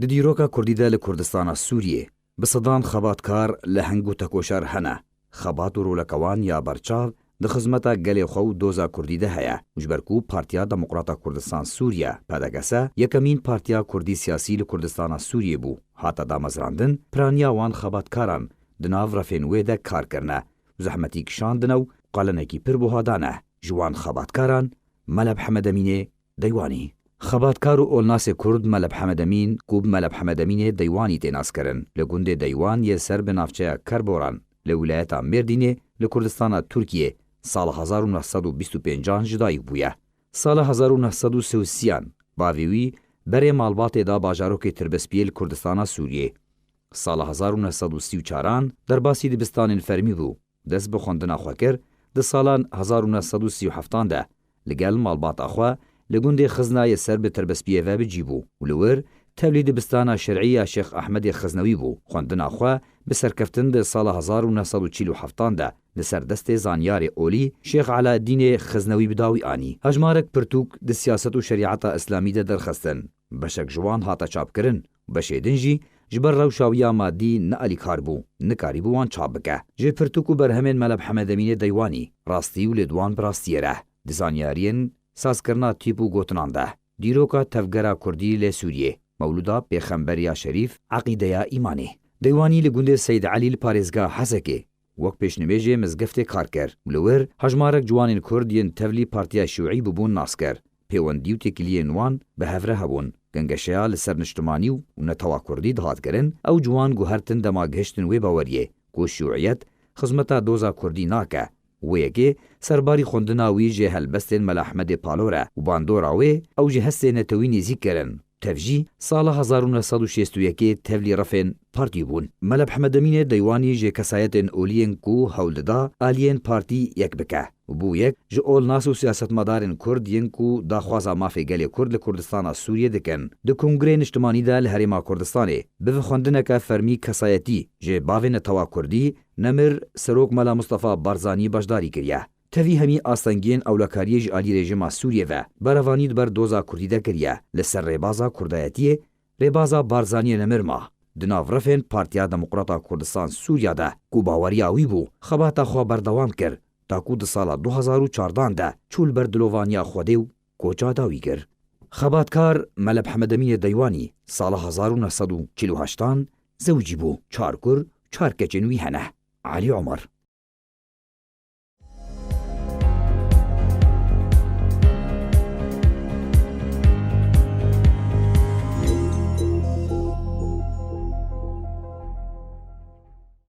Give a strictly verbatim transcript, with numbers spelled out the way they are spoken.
Di dîroka kurdî de li Kurdistana Sûriyê bi sedan xebatkar, leheng û tekoşer hene. Xebat û roleke wan ya berçav di xizmeta gelê xwe û doza kurdî de heye û ji ber ku Partiya Demokrata Kurdistan Sûriye, P D K S, yekemîn partiya kurdî siyasî li Kurdistana Sûriyê bû, hate damezrandin, piraniya wan xebatkaran di nav refên wê de kar kirine û zehmetî kişandine û qalenekî pir buha dane ji wan xebatkaran Mele Mihemed Emînê Deywanî. Xebatkar û olnasê Kurd Mele Mihemed Emîn, ku bi Mele Mihemed Emînê Deywanî tê naskirin, li gundê Deywan yê ser bi navçeya Kerboran li wîlayeta Mêrdînê li Kurdistana Tirkiyê sala hezar û neh sed û bîst û pêncan ji dayik bûye. Sala hezar û neh sed û sê û sêyan bavê wî berê malbatê da bajarokê Tirbespiyê li Kurdistana Sûriyê. Sala hezar û neh sed û sî û çaran derbasî dibistanên fermî bû. Dest bi xwendina xwe kir, di salan hezar û neh sed û sî û heftan de li gel malbata xwe li gundê Xizna yê ser bi Tirbespiyê ve bi cî bû û li wir tevlî dibistana şer'î ya Şêx Ehmedê Xiznewî bû. Xwendina xwe bi serkeftin di sala hezar û neh sed û çil û heftan de li ser destê zanyarê olî Şêx Elaeddînê Xiznewî bi dawî anî. Hejmarek pirtûk di siyaset û şerîeta îslamî de derxistin. Beşek ji wan hate çapkirin û beşê din jî ji ber rewşa wî ya madî ne alîkar bû, nikarîbû wan çap bike. Ji pirtûk û berhemên Mele Mihemed Emînê Deywanî rastî û lê di wan bi rastiyê re di zanyariyên sazkirina tîp û gotinan de, dîroka tevgera kurdî lê Sûriyê, Mewlûda Pêxemberiya Şerîf, Eqîdeya Îmanê. Deywanî li gundê Seyd Elî li parêzgeha Hesekê wek pêşnimêjê mizgeftê kar kir û li wir hejmarek ciwanên Kurd yên tevlî partiya şîûî bûbûn nas kir. Pêwendî û têkiliyên wan bi hev re hebûn. Gengeşeya li ser niştimanî û netewa kurdî dihat kirin, ew ciwan guhertin dema gihiştin wê baweriyê ku şîûîyet xizmeta doza kurdî nake. Wê yekê serbarî xwendina wî ji helbestên Mela Ehmedê Palor e û bandora wê ew ji hestê netewî nêzîk kirin. Tev jî sala hezar û neh sed û şêst û yekê tevlî refên partî bûn. Mele Mihemed Emînê Deywanî ji kesayetên olî yên ku hewl dida aliyên partî yek bike û bû yek ji olnas û siyasetmedarên Kurd yên ku daxwaza mafê gelê Kurd li Kurdistana Sûriyê dikin. Di Kongreyê Niştimanî de li Herêma Kurdistanê bi vixwendineke fermî kesayetî ji bavê netewa Kurdî Nemir Serok Mela Mustafa Barzanî beşdarî kiriye. Tevî hemî astengiyên ewlekariyê ji alî rejîma Sûriyê ve berevanî di ber doza kurdî de kiriye. Li ser rêbaza kurdayetiyê, rêbaza Barzaniyê nemir ma. Di nav refên Partiya Demokrata Kurdistan Sûriya de ku baweriya wî bû, xebata xwe berdewam kir, ta ku di sala du hezar û çardan de çû li ber dilovaniya Xwedê û koça dawî kir. Xebatkar Mele Mihemed Emînê Deywanî sala hezar û neh sed û çil û heştan zewicî bû, çar kur, çar keçên wî hene. Elî Omer.